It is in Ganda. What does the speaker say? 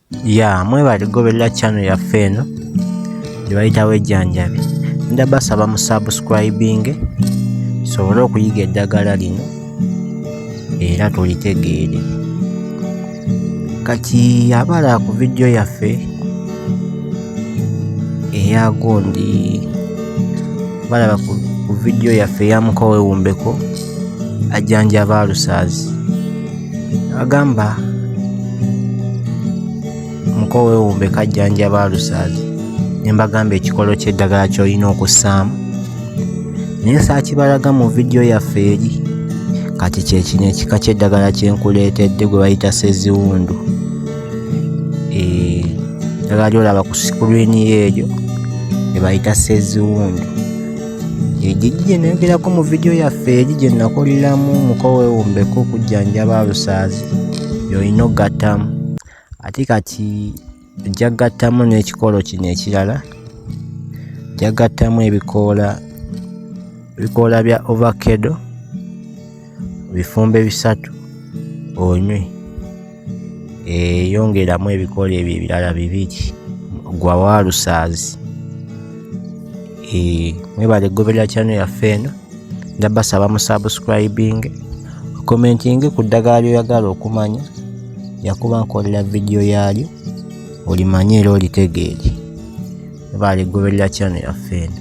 Ya mwebale goberera channel yaffe eno gye bayita Wejjanjabi. Nda basaba mu subscribing tusobole okuyiga eddagala lino era tulitegeere. Kati abala ku vidiyo yaffe eya gundi, balaba ku vidiyo yaffe eya muko wewumbeko ajjanjaba alusaazi, agamba muko wewumbeko ajjanjaba alusaazi, ne mbagamba ekikolo ky'eddagala ky'olina okussaamu, naye saakibalaga mu vidiyo yaffe eri. Kati kye kino ekika ky'eddagala kye nkuleetedde gwe bayita seziwundu. Eddagala ly'olaba ku sikulwini yo eryo lye bayita seziwundu, gyegigi gye nayogerako mu vidiyo yaffe eri gye nakoleramu muko wewumbeko okujjanjaba alusaazi, y'olina okugattamu. Ate kati ojja kugattamu n'ekikolo kino ekirala, ojja kugattamu ebikoola bya ovakkedo bifumbe 3 onywe. Yongeramu ebikoola ebyo ebirala 2 gwa walusaazi. Mwebale kugoberera channel yaffe eno, nja basaba mu subscribing, commenting ku ddagala ly'oyagala okumanya, nja kuba nkolera vidiyo yaalyo olimanye era olitegeere. Mwebale kugoberera channel yaffe eno.